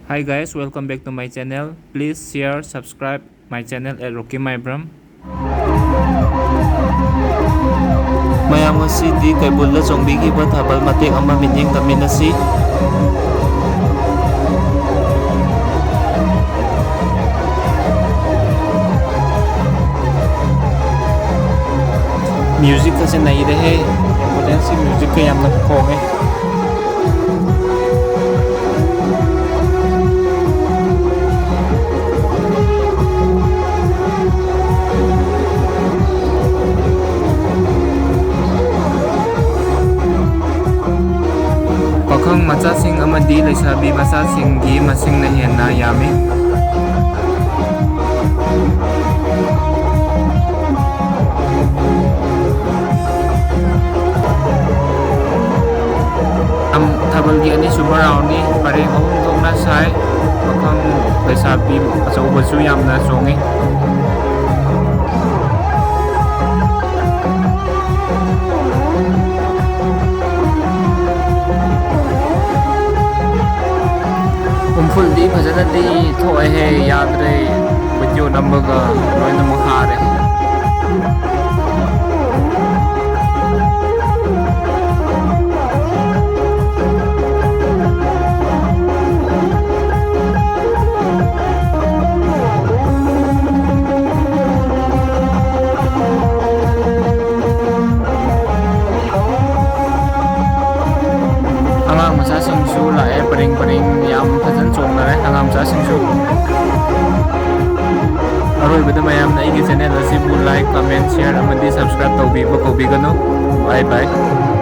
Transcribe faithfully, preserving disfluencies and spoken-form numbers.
Hi guys, welcome back to my channel. Please share, subscribe my channel at Rocky Maibram. ꯃꯌꯥꯝ, ꯉꯁꯤꯗꯤ ꯀꯩꯕꯨꯜꯗ ꯆꯣꯡꯕꯤꯈꯤꯕ ꯊꯥꯕꯜ ꯃꯇꯦꯛ ꯑꯃ ꯃꯤꯠꯌꯦꯡ ꯇꯝꯃꯤꯟꯅꯁꯤ꯫ Music ꯀꯁꯦ ꯅꯩꯔꯦꯍꯦ꯫ Ambulance ꯀꯤ music ꯀ ꯌꯥꯝꯅ ꯈꯣꯡꯉꯦ꯫ ꯄꯥꯈꯪ ꯃꯆꯥꯁꯤꯡ ꯑꯃꯗꯤ ꯂꯩꯁꯥꯕꯤ ꯃꯆꯥꯁꯤꯡꯒꯤ ꯃꯁꯤꯡꯅ ꯍꯦꯟꯅ ꯌꯥꯝꯃꯤ꯫ ꯊꯥꯕꯜꯒꯤ ꯑꯅꯤꯁꯨꯕ round ꯅꯤ꯫ ꯄꯔꯦꯡ ꯑꯍꯨꯝ ꯊꯣꯛꯅ ꯁꯥꯏ꯫ ꯄꯥꯈꯪ ꯂꯩꯁꯥꯕꯤ ꯑꯆꯧꯕꯁꯨ ꯌꯥꯝꯅ ꯆꯣꯡꯉꯤ꯫ ꯎꯝꯐꯨꯜꯗꯤ ꯐꯖꯅꯗꯤ ꯊꯣꯛꯑꯦꯍꯦ, ꯌꯥꯗ꯭ꯔꯦ꯫ Video ꯅꯝꯕꯒ ꯂꯣꯏꯅꯃꯛ ꯍꯥꯔꯦ꯫ ꯑꯉꯥꯡ ꯃꯆꯥꯁꯤꯡꯁꯨ ꯂꯥꯛꯑꯦ, ꯄꯔꯦꯡ ꯄꯔꯦꯡ ꯌꯥꯝ ꯐꯖꯅ ꯆꯣꯡꯅꯔꯦ ꯑꯉꯥꯡ ꯃꯆꯥꯁꯤꯡꯁꯨ꯫ ꯑꯔꯣꯏꯕꯗ ꯃꯌꯥꯝꯅ ꯑꯩꯒꯤ channel ꯑꯁꯤꯕꯨ like, comment, share ꯑꯃꯗꯤ subscribe ꯇꯧꯕꯤꯕ ꯀꯧꯕꯤꯒꯅꯨ꯫ Bye bye꯫